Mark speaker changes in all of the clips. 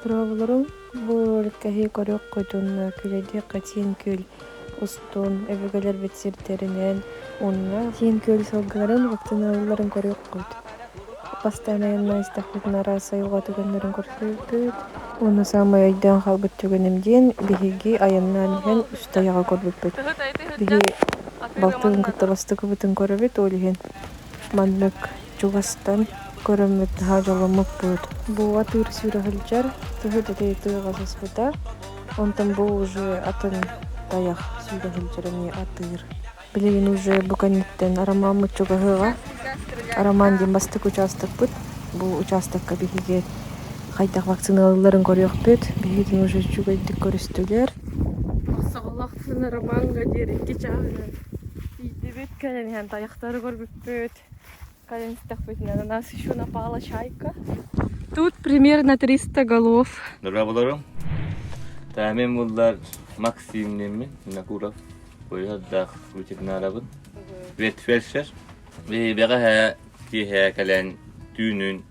Speaker 1: Дорооболоруҥ, бу роликка эһиги көрүөххүт уонна күлэйдиэххэ Сиэн Күөл устун өбүгэлэрбит сирдэринэн уонна Сиэн Күөл сылгыларын вакциналыылларын көрүөххүт. Бастаан айаннаан истэхпитинэ араас айылҕа түгэннэрин көрсүбүппүт. Уонна саамай өйдөөн хаалбыт түгэним диэн биһиги айаннаан иһэн үс тайаҕы көрбүппүт. Биһи балтыбын кытта бастакыбытын көрөбүт, ол иһин маннык чугастан көрөммүт наһаа дьолломмуппут. Бу атыыр сүүрэ сылдьар, тыһы да тыаҕа сыспыта, онтон бу уже атын тайах сүүрэ сылдьар эмиэ атыыр. Билигин уже бу кэнниттэн Арамааммыт чугаһыаҕа. Арамаан диэн бастакы учаастакпыт. Бу учаастакка биһиги хайдах вакциналыылларын көрүөхпүт. Биһигитин уже үчүгэйдик көрүстүлэр.
Speaker 2: Мохсоҕолоохтун Ромаҥҥа диэри икки чааһынан тиийдибит. Кэлэн иһэн тайахтары көрбүппүт. Кэлэн истэхпитинэ на нас еще напала чайка. Тут примерно 300 голов.
Speaker 3: Дорооболорум. Таамин буллар Максим диэммин, Винокуров. Уйуһардаах ветеринарабын. Ветфельдшер. Бэҕэһээ киэһэ кэлэн түүнүн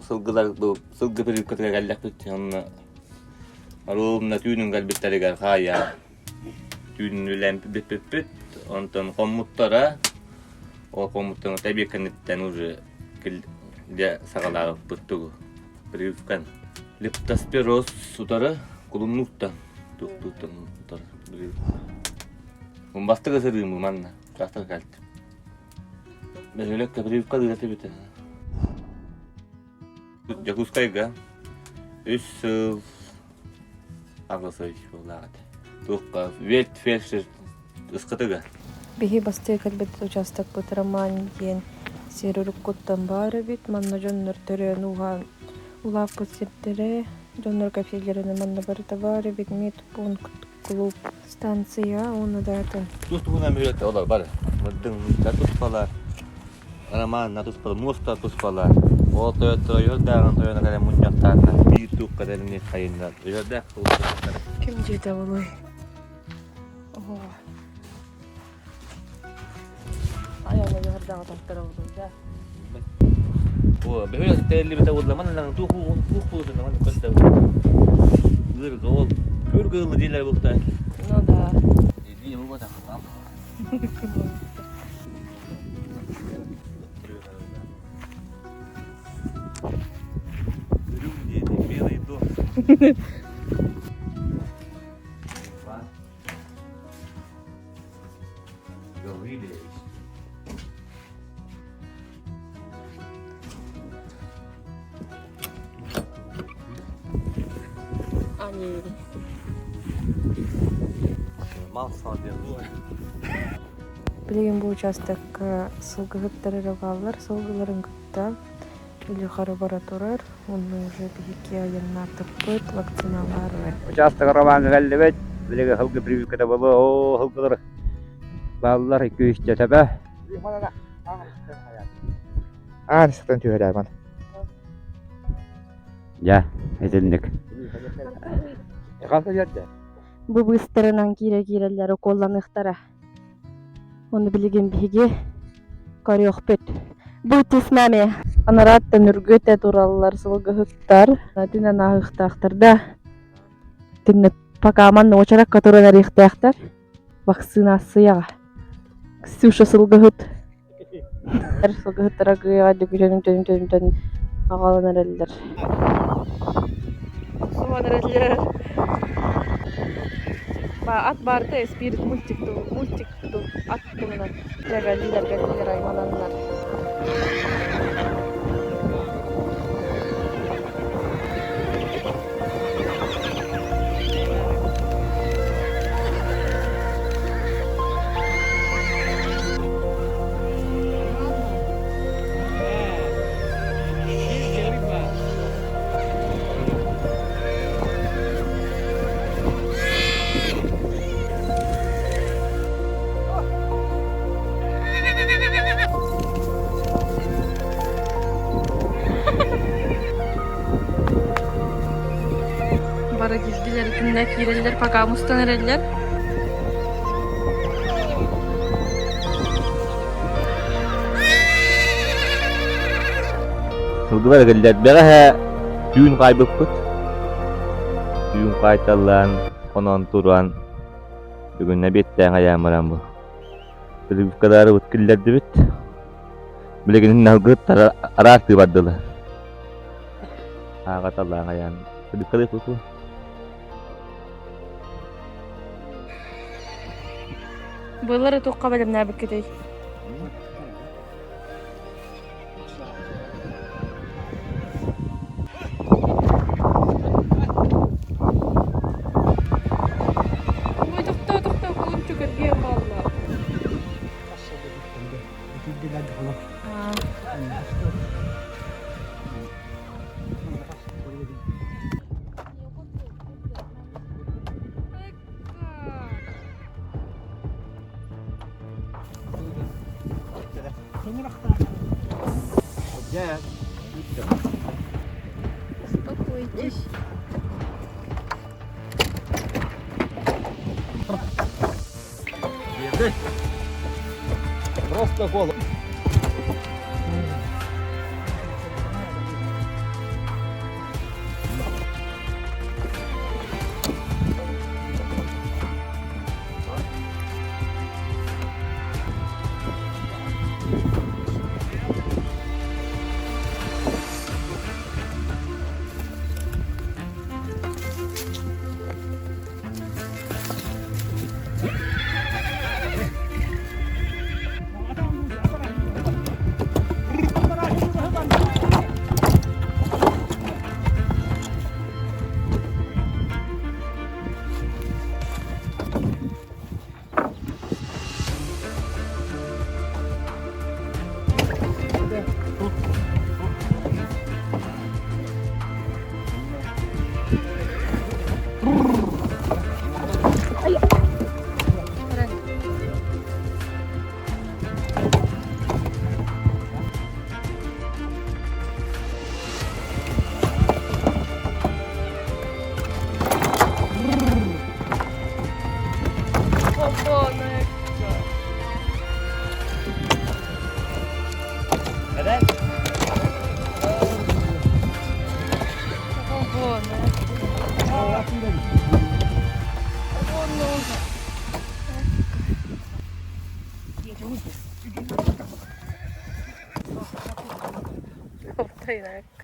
Speaker 3: сылгылар бу сылгы прививкатыгар кэллэхпит онно ровно түүнүн кэлбиттэригэр хаайа түүнүн үлээн бүппүппүт онтон хоммуттара ол хоммуттарын эбиэт кэнниттэн уже дьэ саҕалаабыппыт тугу прививкан лептоспироз утары кулуннууттан туохтууттан утары бастакы сырыым манна часто кэлтим Бөһүөлэккэ прививка ыытар эбитэ. Дьокуускайга үс сыл аҕыс ый буоллаах этэ. Туохха ветфельдшер ыскытыга.
Speaker 1: Биһи бастыы кэлбит учаастакпыт Роман диэн сир уруккуттан баар эбит. Манна дьоннор төрөөн ууһаан улааппыт сирдэрэ, дьоннор кэпсииллэринэн манна барыта баар эбит медпункт, клуб, станция уонна да атын.
Speaker 3: Тус туһунан бөһүөлэктэр олор бары. Мырдыҥ туспалар, Романна туспала, муоста туспалар. Ол тойотторо өйөрдөөҕүн тойоно кэлэн мунньахтааннар биир туукка тэрини хайыннар. Өйөрдөөх
Speaker 1: Ким дьиэтэ буолуой? Оһо.
Speaker 2: Айана өйөрдөөҕү тохторо буолуой
Speaker 3: О, бөһүөлэк тэриллибитэ буолла манна туох туох буолуон манна көрдө. Ыырга ол күргө ылы дииллэр буолта.
Speaker 2: Ну да.
Speaker 3: Иди его так там. Үрүҥ диэни белый дом.
Speaker 2: Они
Speaker 1: Билигин бу учаастакка сылгыһыттар эрэ бааллар. Сылгыларын кытта Илюха бара турар. Онно уже биһиги айаннаатахпыт, вакциналаары.
Speaker 4: Учаастак Ромаҥҥа кэллибит. Билигин сылгы прививката буолуо. Оо, сылгылар бааллар икки-үстэ төбө.
Speaker 5: Аан сытан түһэрээр
Speaker 4: Дьэ, итинник.
Speaker 5: Ханна жерде?
Speaker 2: Бу быыстарынан киирэ-киирэллэр укуолланыахтара. Ону билигин биһиги көрүөхпүт. Будьте с нами. Анарааттан үргүтэ тураллар сылгыһыттар. Түнэн ааһыахтаахтар да. Түннэ пока манна уочаракка туран эриэхтээхтэр. Вакцинацияҕа. Ксюша сылгыһыт. Сылгыһыттара кыайаҕа дүкүтэн төн төн төн аҕалан эрэллэр. Охсуһан эрэллэр. Ба ат баарта спирит мультик мультик ат туһунан. Кэллилэр кэллилэр аймананнар. Бары киирдилэр итиннэ киирэллэр пока мустан эрэллэр.
Speaker 3: Сылгылар кэллэр бэҕэһээ. Түүн хаайбыппыт. Түүн хаайталлаан, хонон туран, бүгүн эбиэттээн айаан баран бу. Прививкаларыбыт киллэрдибит. Билигин налгыттар араартыы бардылар. Ааҕаталаан айаан. Прививкалыы
Speaker 2: Былыр туохха бэлэмнээбиккитий? Ой, тохтоо, тохтоо, кулунчук эргийэн хаалла. Успокойтесь.
Speaker 4: Просто голову.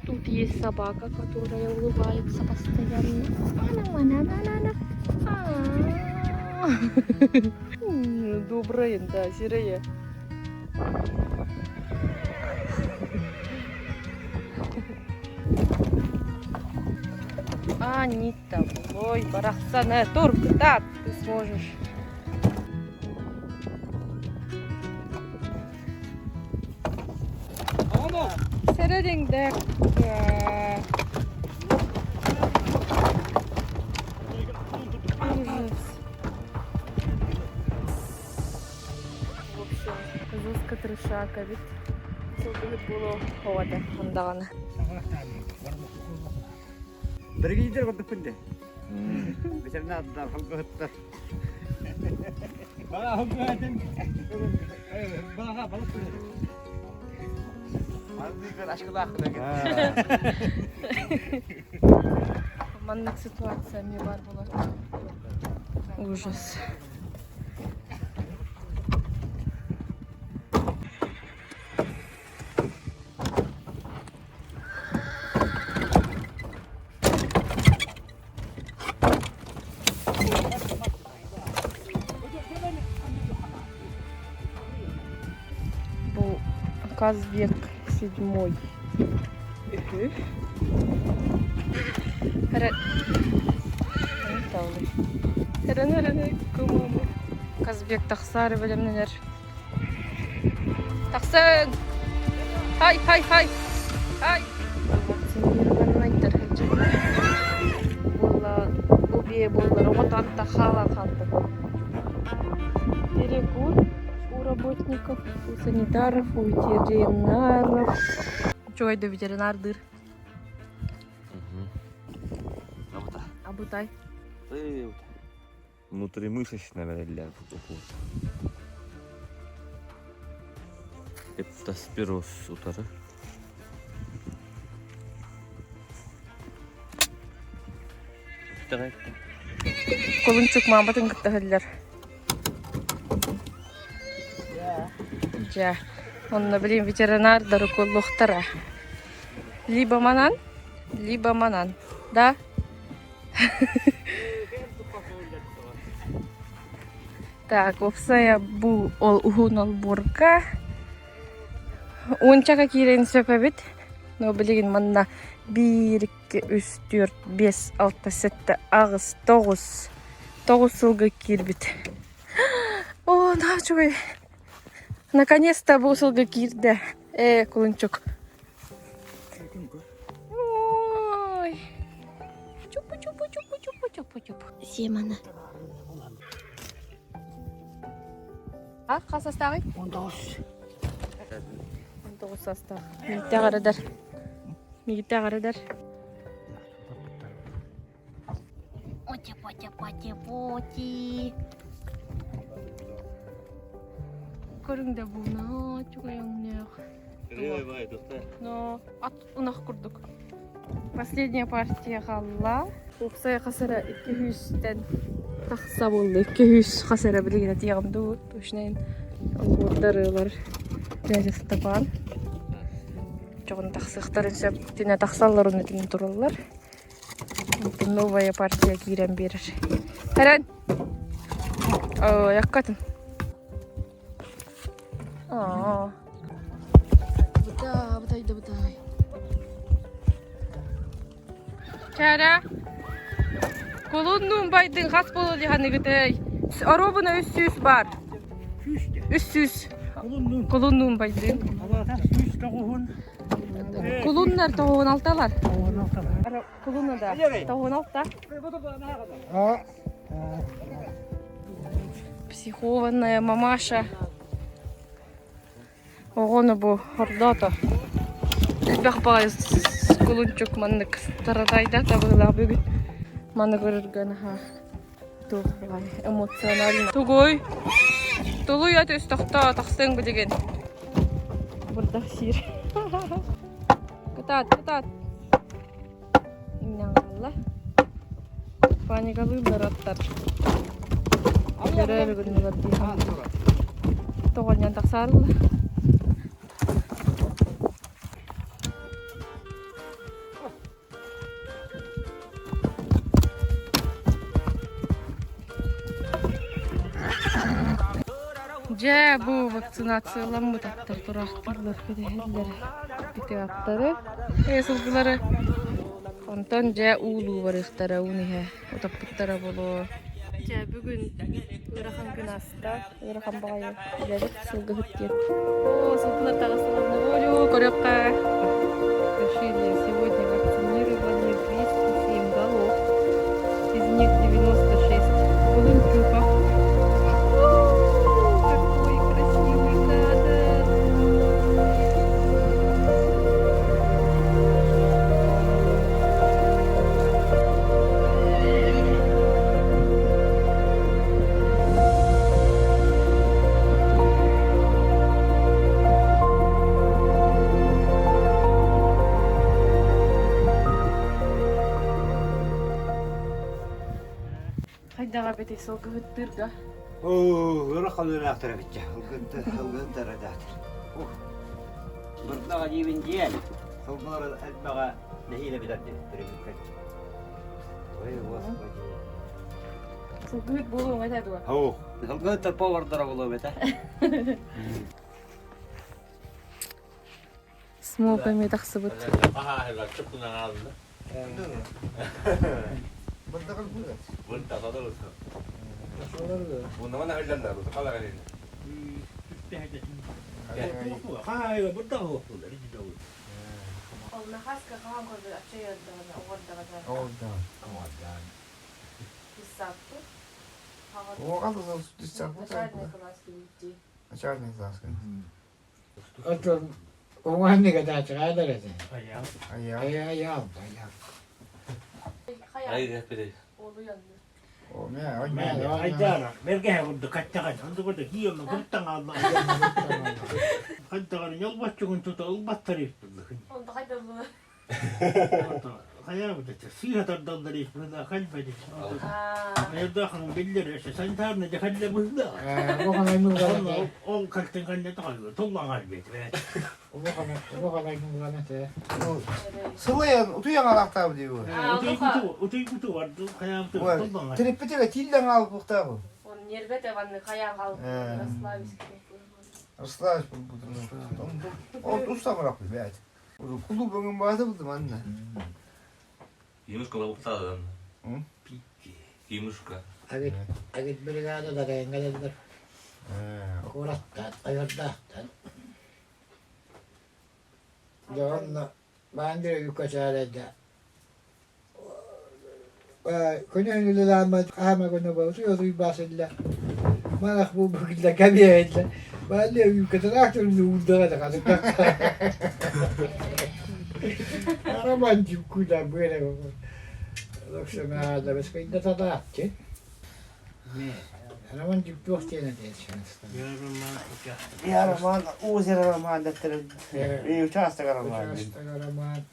Speaker 2: Тут есть собака, которая улыбается постоянно. Добрая, да, серая. Анита, ой, барахсана, турка, так, ты сможешь. Середиңдек. Ужас. В общем, жестко трешак, а ведь сылгыһыт буолуо оҕото андаҕана.
Speaker 4: Бэргийдер көрдүкпүн де. Бисерне аддар халгыһыттар.
Speaker 2: Маннык ситуация эмиэ баар буолар. Ужас. Бу Казбек седьмой. Үһү. Казбек тахсаары бэлэмнэнэр. Тахсыҥ! Хай, хай, хай! Хай! Буолла, бу биэ буоллар оҕотон хаалан хаалбыт. Перекур у работников, у санитаров, у ветеринаров. Үчүгэй да ветеринардыыр. Абытай.
Speaker 3: Внутримышечно бэриллэр укуол. Лептоспироз утары.
Speaker 2: Кулунчук мааматын кытта иһиллэр. Дьэ, онно билин ветеринардары куллуохтара. Либо манан, либо манан. Да? Так, уопсайа бу ол уһун олбуорга уончака киирэн сөп эбит. Но билигин манна биир, икки, үс, түөрт, биэс, алта, сэттэ, аҕыс, тоҕус. Тоҕус сылга киирбит. О, наһаа үчүгэй. Наконец-то бу сылга киирдэ. Ээ, кулунчук. Ой. Чупу чупу чупу чупу чупу чупу.
Speaker 1: Симона.
Speaker 2: А, хас састааҕый? 19. 19 састаах. Мииттээх эрэдэр. Мииттээх эрэдэр.
Speaker 1: Оти-поти-поти-поти.
Speaker 2: Көрүҥ да буна, чугай өҥнөөх. Но ат ынах курдук. Последняя партия хаалла. Уопсай хас эрэ 200-тэн тахса буолла. 200 хас эрэ билигин этиэҕим дуу, точно олбуордарылар дядя Степан. Чоҕун тахсыахтарын сөп. Итинэ тахсаллар уонна итиннэ тураллар. Онтон новая партия киирэн биэрэр. Эрэн! Ой, аккатын. Аа. Бытай, бытай да бытай. Чара. Кулуннуун байдын хас буолу диханыгытай. Оруобуна 300 бар. 300. Кулуннуун байдын. Кулуннар тоҕуһун алталар. Кулуна да тоҕуһун алта. Психованная мамаша. Оҕону бу хордоото. Элбэх баҕайы кулунчук маннык таратайда табыылаах бүгүн. Маны көрөргө наһаа туох баҕайы эмоционально. Тугуй? Тулуй ат үс тохтоо тахсыаҥ билигин. Бырдах сиир. Кытаат, кытаат. Иҥнэҕалла. Паникалыыллар аттар. Өлөрөөрү гыннылар дии саныыбын. Тоҕонньон тахсаарылла. Дьэ, бу вакцинацияламмыт аттар тураахтыыллар, кэтэһэллэр ити аттары, сылгылары. Онтон дьэ уулуу барыахтара, уун иһэ утаппыттара буолуо. Дьэ, бүгүн ыарахан күн ааста. Ыарахан баҕайы үлэбит сылгыһыт диэн. Оо, сылгылар таҕыстылар. Олю, көрүөххэ. Решили сегодня вакцинировали 207 голов. Из них 96 кулунчуков. Какой красивый кадр! Хайдаҕа эбитий сылгыһыттыырга?
Speaker 4: Ыарахан ыраахтар эбитчэ. Ылгыттар ыраахтар. Бырдаҕа диибин диэн, сылгылар элбэҕэ нэһиилэ билэр диэбиттэр. Ой, господи.
Speaker 2: Сылгыһыт буолуоҥ этэ дуо?
Speaker 4: Оо, сылгыһыттар повардара буолуом этэ.
Speaker 2: Смок эмиэ тахсыбыт.
Speaker 5: Начальный класс.
Speaker 6: Оттон уҥуһанныга даачаҕаалар этэ.
Speaker 5: Айаал.
Speaker 6: Айаал, айаал.
Speaker 5: О, мэ,
Speaker 7: Айдаара, бэргэһэ курдук каттаҕын, онду курдук кииоммун куттаҥ аалла. Хайдаҕын ньолбоччугун тута ылбаттар Хайаабыт этэ сыыһа тардаллар испына кэлбэт Айырдаахын биллэр өссө санитарный да кэллэ быһыылаах. Ол кэлтэн кэллэ толлон кэлбит
Speaker 6: Улахан аймылҕан этэ.
Speaker 5: Сылайан утуйан алаахтаабы диибин.
Speaker 7: Утуйгуту барду хайаабыты толлон
Speaker 5: Тереппитигэ тииллэн хаалбыктаабы.
Speaker 2: Он нервете ванны хайаан хаалбыт расслабись.
Speaker 5: Расслабись булбутум. Ол устамырак бэт. Кулу бөҥүн баата булдум анна.
Speaker 3: Кимушка лабыктаадын. Кимушка.
Speaker 6: Агит агит бригада да кэлэллэр. Куораттан, Айардаахтан. Дьэ онно баан биэрэ үккэчээрэйдэ. Күнүһүн үлэлээммэт хаама күнү буолсу утуйбаас иллэ. Манах бу бу кэбиһэллэ. Бааллы үккэтэлээх түрүнү уурдаҕа да хатыктах. Роман дьуккуйда быара Локсонаада татааччы. Роман дьуктуох диэн этэ
Speaker 5: Я Роман, озеро Роман дэттэрин. И участок Роман.
Speaker 6: Участок Роман.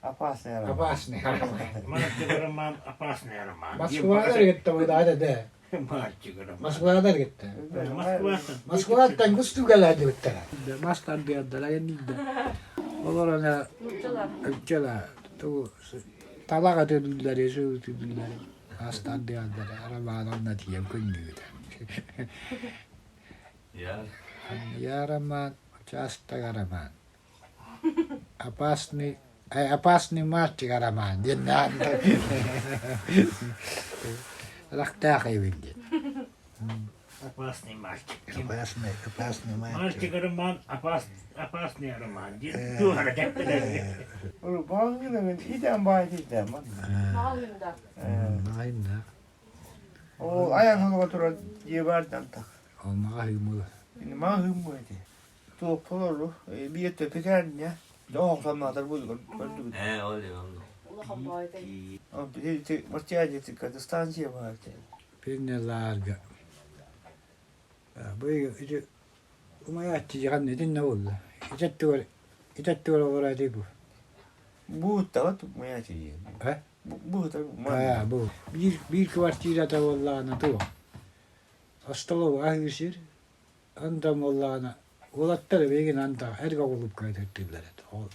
Speaker 5: Опасный роман.
Speaker 6: Опасный роман.
Speaker 7: Мальчик роман, опасный роман.
Speaker 6: Москвадар гитта быдаада да.
Speaker 7: Мальчик роман.
Speaker 6: Москвадар гитта.
Speaker 7: Москваттан.
Speaker 6: Москваттан кустугалаады буттара. Мастар диаддара геннидда. Олор ана үччала ту талаға төдүлләри суу төдүлләри астар диаддара романна тием күннүгүтэ.
Speaker 3: Я.
Speaker 6: Я роман, участок роман. Опасный опасный мальчик роман диэн Рахтаах эбин диэн.
Speaker 7: Опасный мальчик.
Speaker 6: Опасный, опасный мальчик.
Speaker 7: Мальчик роман, опасный роман. Туһара кэттэлэр.
Speaker 5: Баҕыгын идэн баай диэн
Speaker 2: Маҕаһыында.
Speaker 6: Маҕаһыында.
Speaker 5: Ол айан холуга турар дьиэ баардан так.
Speaker 6: Ол маҕаһыын
Speaker 5: Маҕаһыын бу эти. Туох биир пекарня. Оохтомнаатар бу көрдүбүт.
Speaker 3: Ээ, ол ол.
Speaker 2: Улахан баайтай.
Speaker 5: Станция станция баар.
Speaker 6: Пирне лаарга. Бу ити умайааччы дьахан итиннэ буолла. Итеттугар итеттугар олороо бу.
Speaker 5: Бу тават умайааччы.
Speaker 6: Э?
Speaker 5: Бу
Speaker 6: Аа, бу. Биир биир квартирата буоллаҕына туох? Остолобуой аһыы сир. Антон буоллаҕына уолаттар эбиэгин антах эргэ кулуупка ытыртыыллар этэ. Ол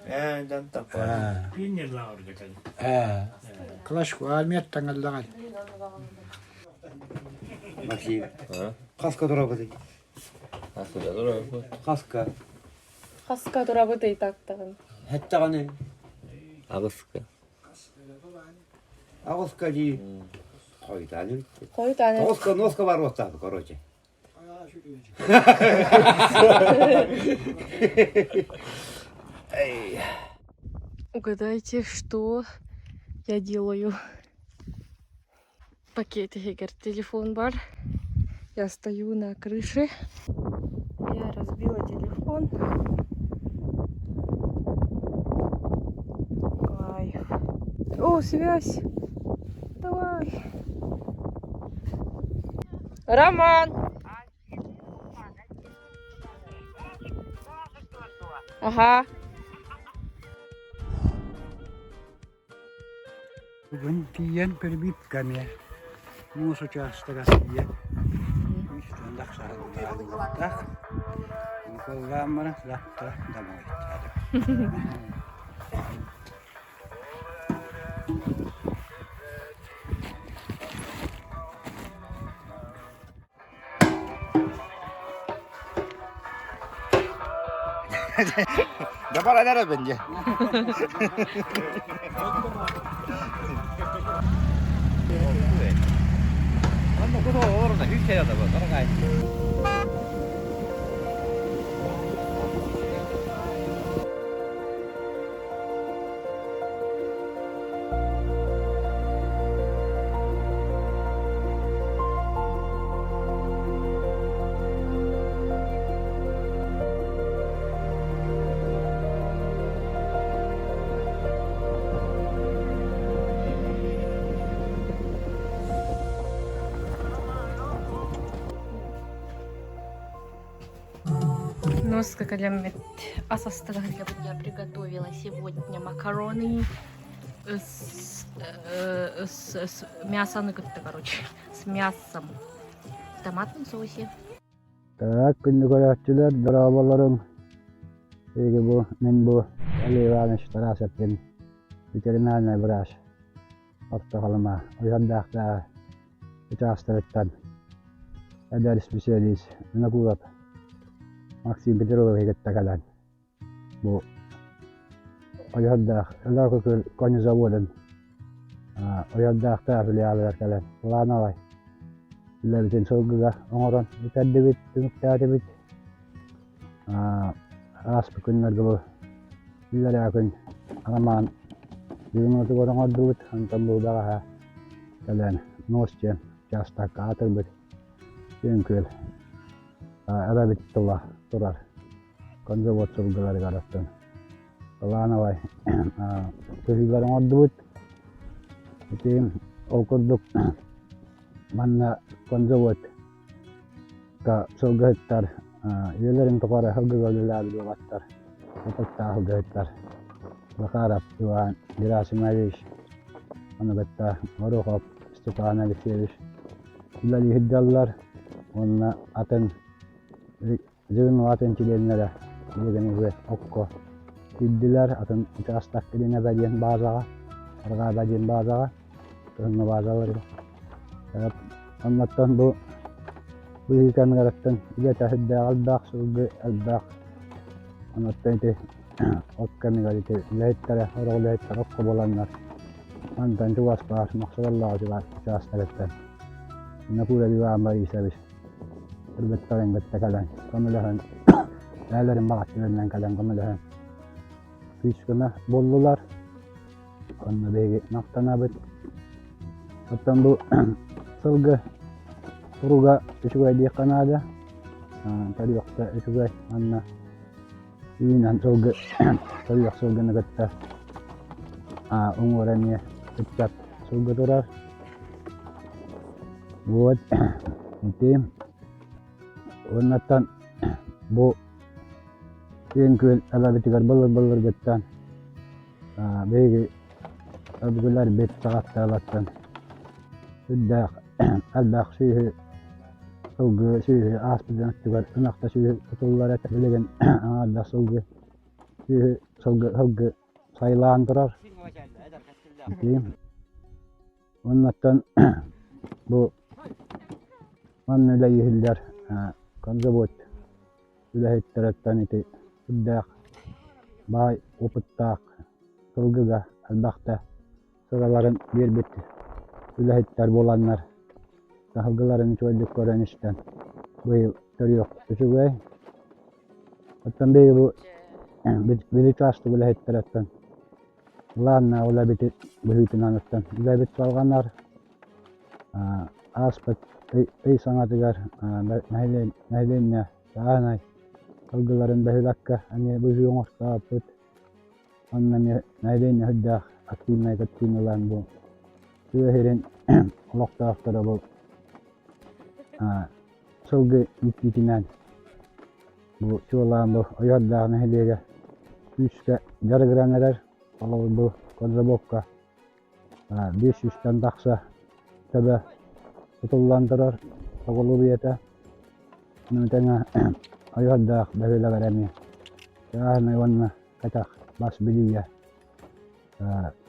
Speaker 5: Ээ, дан таппа.
Speaker 7: Пионер лааҕырга
Speaker 6: Ээ, Клашку армияттан ыллаҕай.
Speaker 4: Максим, хаска турабытый?
Speaker 3: Хаска турабыт.
Speaker 4: Хаска.
Speaker 2: Хаска турабыт ыйтактаҕын.
Speaker 4: Хэттэҕини.
Speaker 3: Аҕыска.
Speaker 4: Аҕыска дии. Хойутаан
Speaker 2: Хойутаан.
Speaker 4: Тоҕуска носка баруохтаах, короче.
Speaker 2: Угадайте, что я делаю? Пакет иһигэр телефон бар. Я стою на крыше. Я разбила телефон. Кайф. О, связь! Давай! Роман! Ага.
Speaker 6: Бүгүн тиийэн прививками муус учаастагар тиийэн үстэн тахсарыттаах уколлааммара завтра домой.
Speaker 5: Давай эрэ бенде.
Speaker 2: Носка кэлэммит ас астыгар я приготовила сегодня макароны с, э, с, с мясоны кытта, короче, с мясом в томатном соусе.
Speaker 6: Так, күндү көрөөччүлэр, дорооболоруҥ. Эһиги бу, мин бу Олег Иванович Тарасовпын, ветеринарный врач. Орто Халыма Уйардаахтааҕы учаастагыттан эдэр исписэлиис Винокуров Максим Петровиһы кытта кэлэн бу Ойордоох Өлөөкө конезаводун Ойордоохтоох филиалыгар кэлэн плановай үлэбитин сылгыга оҥорон бүтэрдибит, түмүктээтибит. Ааспыт күннэргэ бу иллэрээ күн Арамаан дьонуотугар оҥордубут, онтон бу бэҕэһээ кэлэн Нос диэн учаастакка аатырбыт Киэҥ Күөл эбэбит тула турар конзавод сылгыларыгар оттон плановай көһүүлэр оҥордубут. Ити ол курдук манна конзавод сылгыһыттар үйэлэрин тухары сылгыга үлэлээбит уолаттар, ытыктаах сылгыһыттар Захаров Иван Герасимович, ону кытта Горохов Степан Алексеевич үлэлии сылдьаллар уонна атын Дьыгын атын чилиэннэрэ билигин уже окко киирдилэр, атын учаастак Илин диэн баазаҕа, Арҕаа диэн баазаҕа, кыһыҥҥы баазаларга. Оннуттан бу быһыыканыгарыттан үлэтэ сүрдээх элбэх, сылгы элбэх. Онуттан ити от кэмигэр ити үлэһиттэрэ, сорох үлэһиттэр окко буоланнар мантан чугас баар Мохсоҕоллоох чугас учаастагыттан Винокуров Иван Борисович кыргыттарын кытта кэлэн көмөлөһөн бэйэлэрин баҕаттарынан кэлэн көмөлөһөн күүс-көмө буоллулар. Онно биһиги махтанабыт. Оттон бу сылгы туруга үчүгэй диэххэ наада. Төрүөхтэ үчүгэй манна үүнэн сылгы төрүөх сылгыны кытта уҥуор эмиэ ыччат сылгы турар. Вот ити уоннаттан бу Киэҥ Күөл эбэбитигэр былыр-былыргыттан биһиги өбүгэлэрбит саҕаттаалаттан сүрдээх элбэх сүөһү сылгы сүөһү ааспытын өттүгэр ынах да сүөһү тутуллар этэ билигин аҥаардас сылгы сүөһү сылгы сылгы сайылаан турар ити Уоннаттан бу манна үлэлииллэр конзавод үлэһиттэриттэн ити сүрдээх баай опыттаах сылгыга элбэхтэ сыраларын биэрбит үлэһиттэр буоланнар сылгыларын үчүгэйдик көрөн-истэн быйыл төрүөх үчүгэй. Оттон биһиги бу били чаастык үлэһиттэриттэн Былааннаах үлэбит быһыытынан оттон үлэбит салҕанар. Ааспыт ый саҥатыгар нэһилиэнньэ чааһынай сылгыларын бөһүөлэккэ эмиэ быһыы оҥостооппут. Онно эмиэ нэһилиэнньэ сүрдээх активнай кыттыыны ылан бу тыа сирин олохтоохторо бу сылгы иитиитинэн Бу чуолаан бу Ойоордоох нэһилиэгэ күүскэ дьарыгыран эрэр. Холобур бу Козлобокка биэс сүүстэн тахса төбө тутуллан турар тоҕулубуйата. Ону тэҥэ Ойоордоох бөһүөлэгэр эмиэ чааһынай уонна кэтэх бас билиигэ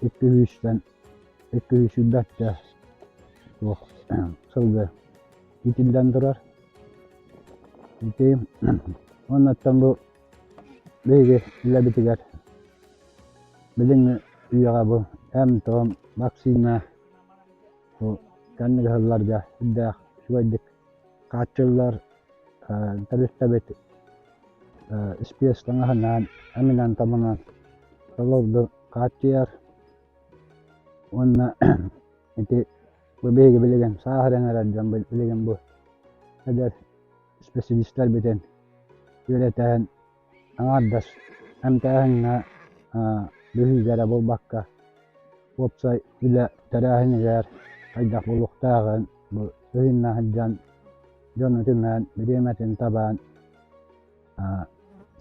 Speaker 6: 200-тэн 220 туох сылгы иитиллэн турар. Ити уоннаттан бу биһиги үлэбитигэр билиҥҥи үйэҕэ бу эм-том, вакцина бу кэнники сылларга сүрдээх үчүгэйдик хааччыллар тэрилтэбит испиэс таҥаһынан, эминэн-томунан толору хааччыйар уонна ити Бу биһиги билигин сааһыран эрэр дьон билигин бу эдэр исписэлиистэрбитин үөрэтэн аҥаардас эмтээһиҥҥэ быһыыга эрэ буолбакка уопсай үлэ тэрээһинигэр хайдах буолуохтааҕын бу сыһыаннаһан дьон дьону түмэн бириэмэтин табан.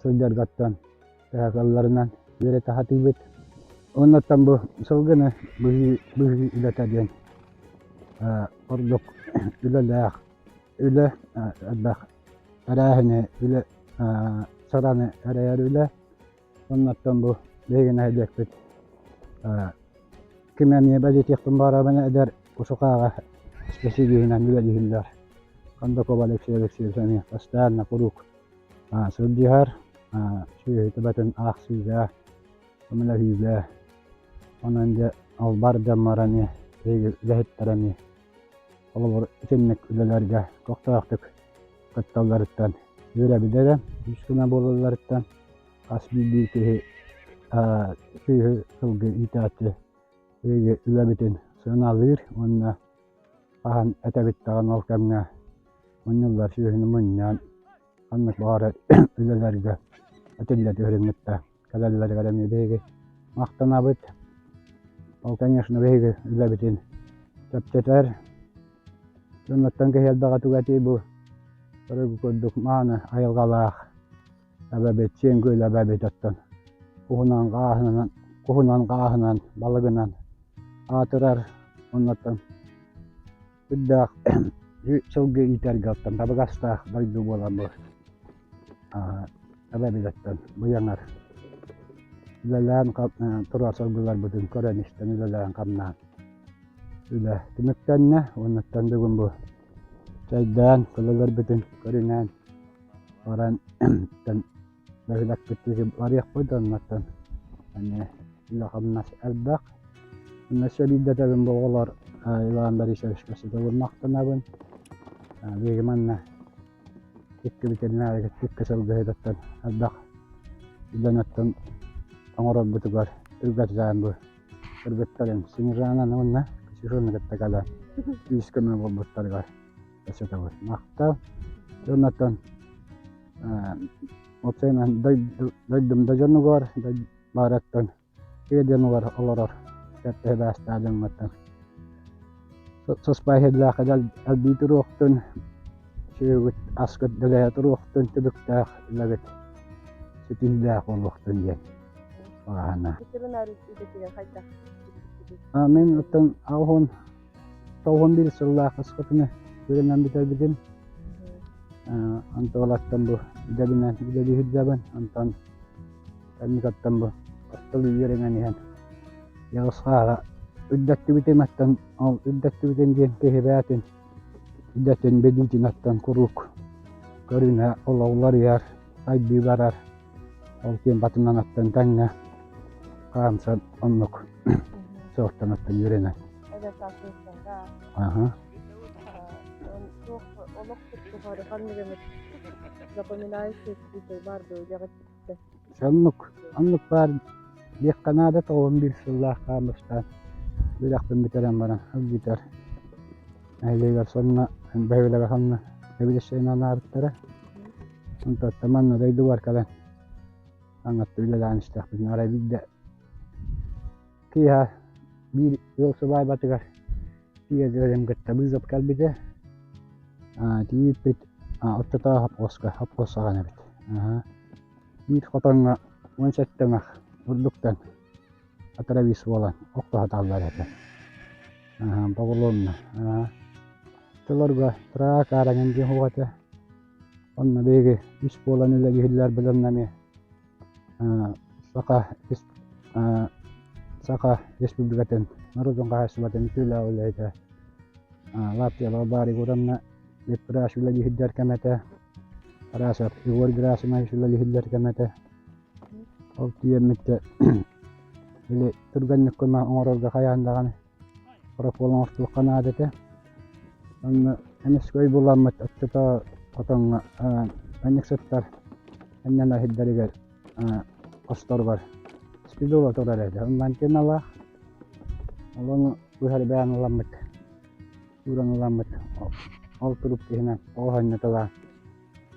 Speaker 6: сылдьаргаттан төһө кыалларынан үөрэтэ сатыыбыт. Оннуттан бу сылгыны быһыы быһыы үлэтэ диэн ордук үлэлээх үлэ элбэх тэрээһини үлэ сыраны эрэйэр үлэ. Оннуттан бу биһиги нэһилиэкпит ким эмиэ бэлиэтиэхпин баҕарабын эдэр Усукааҕа исписэлииһинэн үлэлииллэр. Кондаков Алексей Алексеевич эмиэ постоянно куруук сылдьыһар, сүөһү төбөтүн аахсыыга, көмөлөһүүгэ. Онон дьэ ол бар дьоммор эмиэ биһиги үлэһиттэр эмиэ холобур итинник үлэлэргэ көхтөөхтүк кытталларыттан үөрэбит эрэ, үс гына буолалларыттан хас биирдии киһи сүөһү сылгы иитээччи биһиги үлэбитин сыаналыыр уонна хаһан этэбит даҕаны ол кэмҥэ мунньуллар сүөһүнү мунньан ханнык баҕарар үлэлэргэ этиллэ түһэрин кытта кэлэллэригэр эмиэ биһиги махтанабыт. Ол, конечно, биһиги үлэбитин чэпчэтэр. Дьоннортон киһи элбэҕэ туга этий бу көрүгү курдук мааны айылҕалаах эбэбит, сиэн күөл эбэбит оттон куһунан хааһынан, куһунан хааһынан, балыгынан аатырар оннуттан Үрдээх сылгы иитэргэ оттон табыгастаах дойду буолан бу эбэбилэттэн быйаҥар үлэлээн турар сылгыларбытын көрөн-истэн үлэлээн-хамнаан үлэ түмүктэннэ уоннаттан бүгүн бу чэйдээн көлөлөрбүтүн көрүнэн баран бөһүөлэкпит диэки барыахпыт оннуттан эмиэ үлэ-хамнас элбэх. Онно өссө биирдэ этэбин бу оҕолор Иван Борисовичка ситэ махтанабын. Биһиги манна икки ветеринарга икки сылгыһытыттан элбэх үлэнэттэн оҥорорбутугар түргэттээн бу кыргыттарын Снежананы уонна Ксюшаны кытта кэлэн күүс көмө буолбуттарыгар өссө махтал. Оннуттан Уопсайынан дойдум да дьонугар, баараттан тыа дьонугар олорор кэртэһи баастаах дьоҥҥоттон сыспай иһиллээх элбии туруохтун, сүөһүгүт аскыт дэлэйэ туруохтун, түбүктээх үлэбит ситиһиилээх буолуохтун диэн баҕаһына.
Speaker 2: Ветеринар идэтигэр хайдах
Speaker 6: Мин оттон аҕыс 91 сыллаах аскытыны үөрэнэн бүтэрбитим. Онтуолаттан бу идэбинэн үлэлии сылдьабын. Онтон кэнникаттан бу ортолуу үөрэнэн иһэн Яҕысхааҕа үрдэттибитим оттон ол үрдэттибитим диэн киһи бэйэтин идэтин билиитин оттон куруук көрүнэ олоҕуларыйар, сайдыы барар. Ол киэн батынан оттон тэҥҥэ хаамсан оннук сыалтан оттон үөрэнэн. Аха. Соннук, оннук баар диэххэ наада 91 сыллаах хаамыстаан үөрэхпин бүтэрэн баран бүтэр. Нэһилиэгэр сонно бөһүөлэгэ сонно эбилиссэйин анаабыттара. Онтон манна дойдубар кэлэн аҥатта үлэлээн истэхпитинэ арай биирдэ киэһэ биир ыал сыбаайбатыгар тиийэ кытта вызов кэлбитэ. Тиийбиппит оччотооҕу хопхуоска хопхуос саҕана эбит. Биир хотоҥҥо 17 ынах бурдуктан отравис буолан охтоһуталлар этэ. Поголовно. Оччолорго тыраак аараҥын диэн суох этэ. Онно биһиги үс буолан үлэлииллэр быданна эмиэ Саха Саха Республикатын норуотун хаһаайыстыбатын үтүөлээх үлэһитэ Латвияҕа баар Егоровна Ветврач үлэлииһирдэр кэм этэ. Тарасов Егор Герасимович үлэлииһиллэр кэм этэ. Ол тиийэммиттэ били түргэнник көмө оҥорорго хайаан даҕаны Прокол оҥостуохха наада этэ. Онно эмискэ өй буламмыт оччото хотоҥҥо ыанньыксыттар анньан иһирдэригэр хосторугар спидола турар этэ. Онно антенналаах. Ол ону быһа бэйэн ыламмыт, ууран ыламмыт ол турук иһинэн оҕо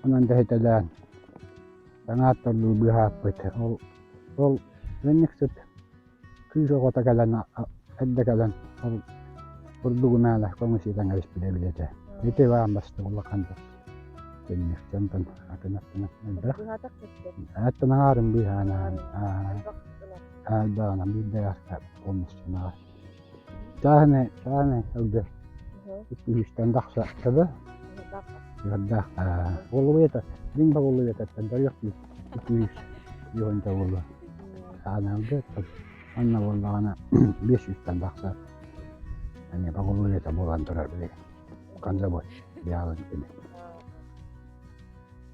Speaker 6: онон дэһитэлээн таҥааттардыы быыһааппыт. Ол ол ыанньыксыт Кыыс оҕото кэлэн эрдэ кэлэн ол бурдугу мээнэ көҥүс иитэн кэбиспитэ эбит этэ. Ити баан бастакы улахан дьон. Тэнниэхчэ онтон атын аттынан элбэх. Аттан аҥаарын быыһаан элбэҕинэн биирдэ полностью наҕар. Чааһынай чааһынай сылгы үстэн тахса төбө. Ыардаах Болугуйата дьиҥ Болугуйатыттан төрүөх үс юһунта буолуо. Сааналга онно буоллаҕына биэс сүүстэн тахса эмиэ Болугуйата буолан турар билигин. Конзавод биалын кини.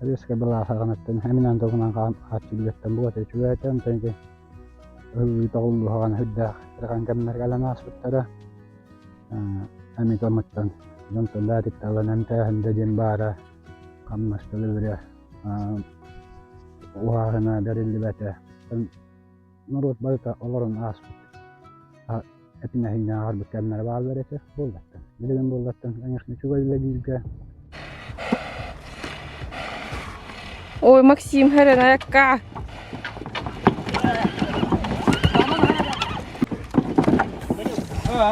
Speaker 6: Резко былаахаҕыныттан эминэн тугунан хаан хааччыллыттан буот үчүгэй онтон ити ыллыы-тоҕуллуһаҕан үрдээх ырахан кэмнэр кэлэн ааспыттара. Эмит омуттан дьонтон бээтиттэ ылан эмтээһин да диэн баара хамнас төлөбүрэ уһааһына бэриллибэтэ. Норуот барыта олорон ааспыт этинэһиҥҥэ ааҕарбыт кэмнэрэ бааллар этэ буоллаттан. Билигин буоллаттан, конечно, үчүгэй үлэлииргэ
Speaker 2: Ой, Максим, хэрэнэкка!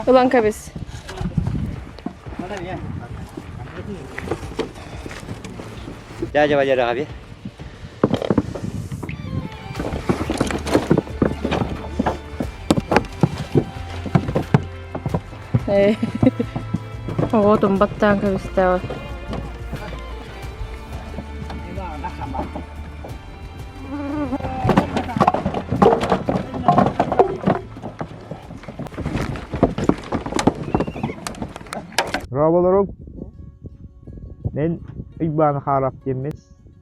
Speaker 2: Ылан кэбис.
Speaker 4: Дядя Валера abi.
Speaker 2: Оҕотун баттаан кэбистэҕэ.
Speaker 8: Дорооболоруҥ! Мин Уйбаан Хаарап диэммин,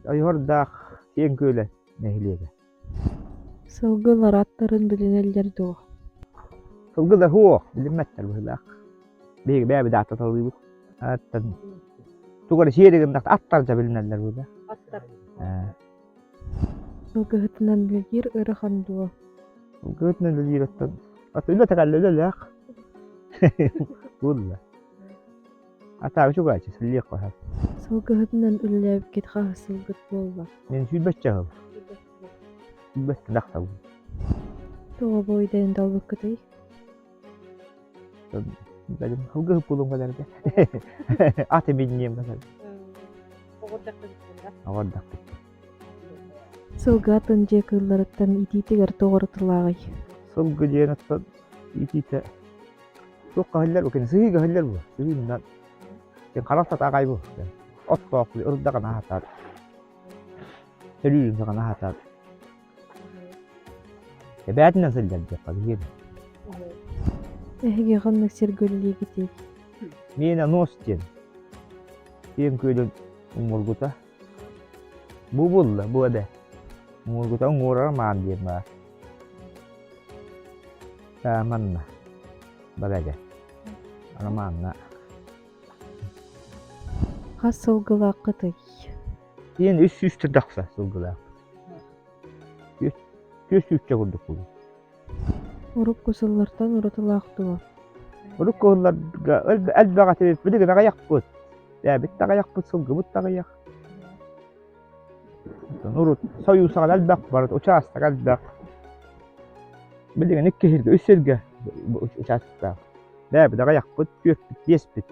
Speaker 8: Ойуһардаах Сиэн Күөлэ нэһилиэгэ.
Speaker 1: Сылгылар аттарын билинэллэр дуо?
Speaker 8: Сылгы да суох, билиммэттэр быһыылаах. Биһиги бэйэбит ааттаталыыбыт. Аттан тугу эрэ сиэри гыннахта аттар дьэ билинэллэр быһыылаах.
Speaker 2: Аттар.
Speaker 8: Ээ.
Speaker 1: Сылгыһытынан үлэлиир ыарахан дуо?
Speaker 8: Сылгыһытынан үлэлиир оттон ат үлэ тэгэллэ үлэлээх. Буолла. Атаабы чугаачы сыллиэх хоһо.
Speaker 1: Сылгыһытынан үлэлээбиккит хаһыс сылгыт буолла?
Speaker 8: Мин сүүрбэччэ сыл. Сүүрбэттэн тахсабын.
Speaker 1: Тоҕо бу идэни талбыккытый?
Speaker 8: Бэлим сылгыһыт буолуом кэлэргэ. Ат эминниэм кэлэр. Оҕордохпут.
Speaker 1: Сылгы атын дьиэ кыылларыттан итиитигэр тоҕо уратылааҕый?
Speaker 8: Сылгы диэн оттон итиитэ Туохха иһиллэр бу кини сыһыыга иһиллэр бу сыһыыннан кини харах сатаҕай бу оттоох ырдаҕын аһатар сөлүүрүн саҕана аһатар эбээтинэн сылдьар диэххэ биһиэнэ
Speaker 1: Эһиги ханнык сиргэ үлэлиигитий?
Speaker 8: Миэнэ нос диэн киэҥ күөлүн уҥуоргута бу булла бу эбэ уҥуоргута уҥуорара маан диэн баар Манна Балага Романна
Speaker 1: Хас сылгылааххытый?
Speaker 8: Диэн үс сүүс тахса сылгылаахпыт. Түөрт сүүсчэ курдук буолуо.
Speaker 1: Урукку сыллартан уратылаах дуо?
Speaker 8: Урукку сылларга элбэх этибит, билигин аҕыйахпыт. Бэйэбит да аҕыйахпыт, сылгыбыт да аҕыйах. Урут Союз саҕана элбэх барыт учаастак элбэх. Билигин икки сиргэ, үс сиргэ учаастактаах. Бэйэбит аҕыйахпыт, түөрпүт, биэспит.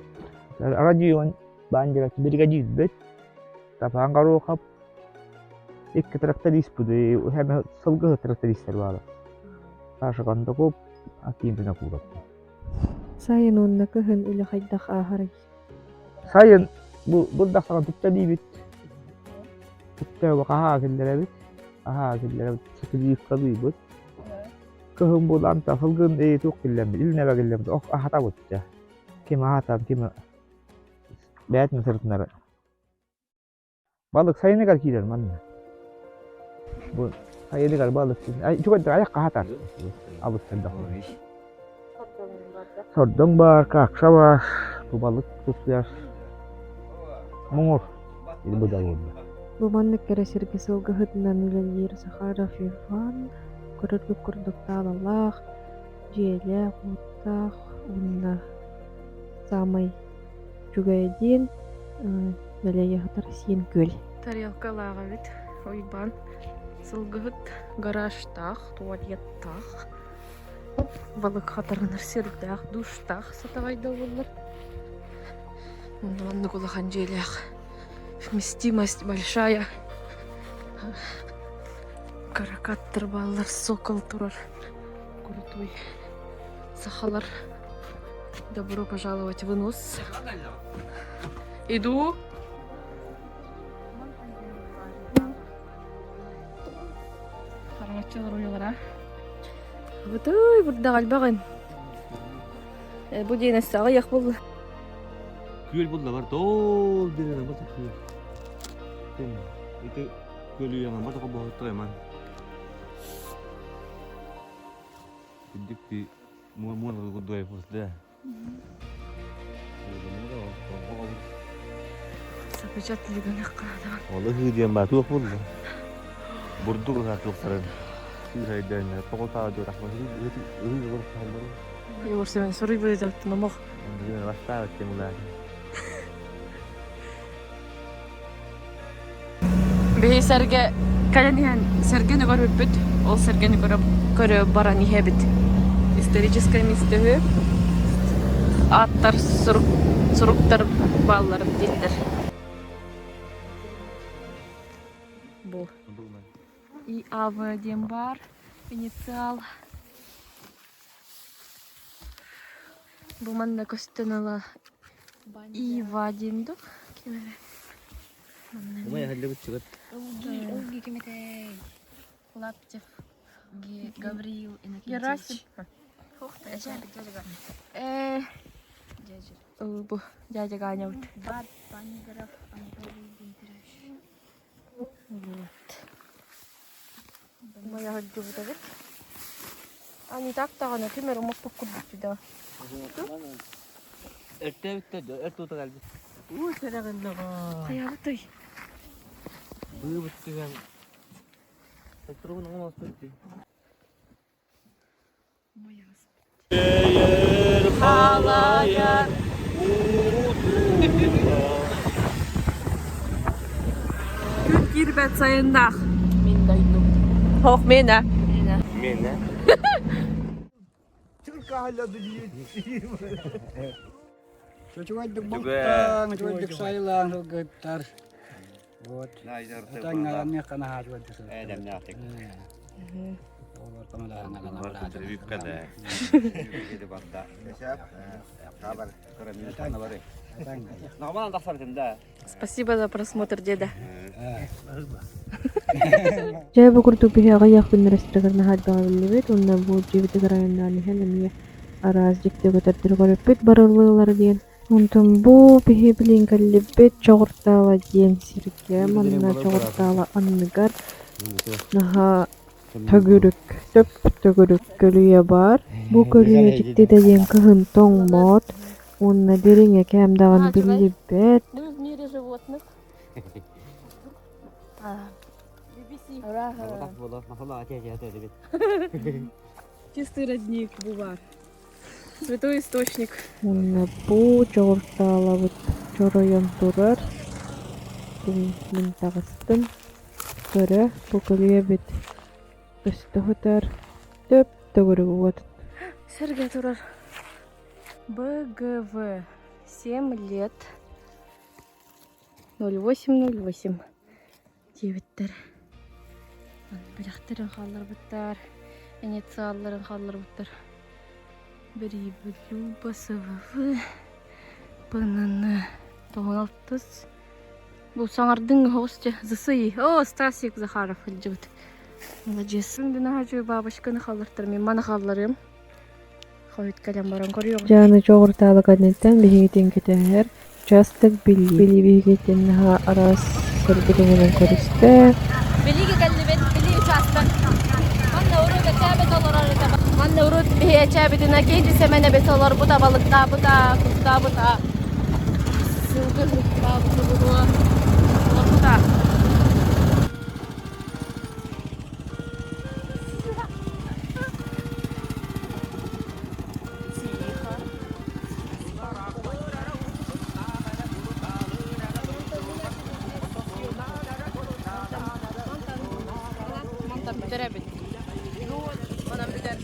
Speaker 8: Радион баандера биригэдьиирбит, Степан Горохов, икки тракториспыт, сылгыһыт трактористар баалар. Саша Кондаков, Аким Винокуров.
Speaker 1: Сайын уонна кыһын үлэ хайдах ааһарый?
Speaker 8: Сайын бу бырдах саҕана тутта диибит. Тутта хаһаа киллэрэбит. Хаһаа киллэрэбит, сытыйыыккалыыбыт. Кыһын булан та сылгын ээ туох киллэммит, илнэбэ киллэммит, ох аһатабыт дьэ. Ким аһатан, ким бэйэтин сырытынара. Балык сайыныгар киирэр манна. Бу сайыныгар балык чугайдык айах хаһатар. Алыс элбэх. Сордоҥ баар, какша баар, бу балык тутуйар. Муҥур бу да буолла.
Speaker 1: Бу маннык кэрэ сиргэ сылгыһытынан үлэлиир Захаров Иван көрөргүт курдук таалалаах, дьиэлээх, уоттаах уонна саамай үчүгэйэ диэн Дэлэйэ сиэн күөл.
Speaker 2: Тарелкалаах эбит Уйбаан. Сылгыһыт гаражтаах, туалеттаах, балык хатарынар сирдээх, душтаах сатаҕайда буоллар. Онно маннык улахан дьиэлээх. Вместимость большая. Каракаттар бааллар, сокол турар. Крутой. Сахалар. Добро пожаловать в Инус. Иду. Хараҥаччылар уйалара. Бытый бурдаҕ элбэҕин. Бу диэн өссө аҕыйах буолла.
Speaker 3: Күөл булла бар тоол диэн бата күөл. Ити күөл үйэҥэ бата хобоһоттой ман. Күндүк би муор курдук да. Ол ыһыы диэн баа туох буолла? Бурдук ыһар туохтарын сыыһайдааннар тоҕо таа дьуотахма ыһыы олор хааллар.
Speaker 2: Егор Семен суруйбут номох.
Speaker 3: Бастаабыт тем улааты.
Speaker 2: Биһи сэргэ кэлэн иһэн сэргэни көрбүппүт. Ол сэргэни көрө, көрө баран иһэбит. Историческай миэстэһи ааттар сурук, суруктар бааллар дииллэр. Бу. ИАВ диэн баар. Инициал. Бу манна көстөн ыла Ива диэн дуу ким эрэ
Speaker 3: Умай аһыллыбыт чугас.
Speaker 1: Ылгы ким этэй? Лаптев Гавриил
Speaker 2: Герасим.
Speaker 1: Иннокентьевич.
Speaker 2: Э, бу дядя Ганябыт.
Speaker 1: Баннигаров Анатолий Дмитриевич.
Speaker 2: Вот. Моя сылдьыбыт эбит. А не так даҕаны ким эрэ умаппыт курдук да.
Speaker 3: Өртөөбүттэр да өрт уута кэлбит. Уу сэрэҕин
Speaker 2: Хайабытай?
Speaker 3: Быыбыт түһэн. Туругун оҥостут дии.
Speaker 2: Күн киирбэт сайыннаах. Мин дойдум. Ох, мена.
Speaker 3: Мена.
Speaker 6: Чучугайдык бултаан, үчүгэйдик сайылаан сылгыттар. Вот. Атаҥҥа ханаһаа үчүгэйдик
Speaker 3: Эдэмнээхтик.
Speaker 2: Спасибо за просмотр, деда.
Speaker 1: Дьэ, бу курдук биһи аҕыйах күн ресторан наһаайдаҕа биллибит уонна бу дьиэбитигэр айаннаан иһэн эмиэ араас дьикти көтөрдөрү көрүппүт барыллыылар диэн. Онтон бу биһи билин кэллибит Чоҕуртаала диэн сиргэ, манна Чоҕуртаала анныгар наһаа төгүрүк, төп-төгүрүк көлүйэ баар. Бу көлүйэ дьиктитэ диэн кыһын тоҥмот уонна дириҥэ кээм даҕаны биллибэт.
Speaker 2: Мы в мире животных. Чистый родник бувар. Святой источник.
Speaker 1: Уонна бу Чоҕуртаалабыт чоройон турар. Мин таҕыстым. Көрө, бу көлүйэбит көстө сытар. Төп-төгүрүк уот.
Speaker 2: Сэргэ турар. БГВ. 7 лет. 0808 диэбиттэр. Бэлэхтэрин хаалларбыттар, инициалларын хаалларбыттар. Бэрийбит Люба СВВ ПНН тоҕус Бу саҥардыҥ оһоҕос дьэ ЗСИ. О, Стасик Захаров сылдьыбыт. Молодец. Дынаһа бабочканы хааллартар мин маны хаалларыам. Хойут кэлэн баран көрүөҕүм.
Speaker 1: Дьааны Чоҕуртаалы кэнниттэн биһигитин кэтэһэр учаастак Билии биһигитин наһаа араас сырдык өҥөнөн көрүстэ.
Speaker 2: Билиги кэллибит, Билии учаастак. Манна урут эчээбит олорор этэ. Манна урут биһи эчээбитинэ Кейти Сэмэнэбит олорбута, балыктаабыта, кустаабыта, сылгы баабыта буолуо олорбута. Тихо. Мантан бүтэрэбит. Манан бүтэр.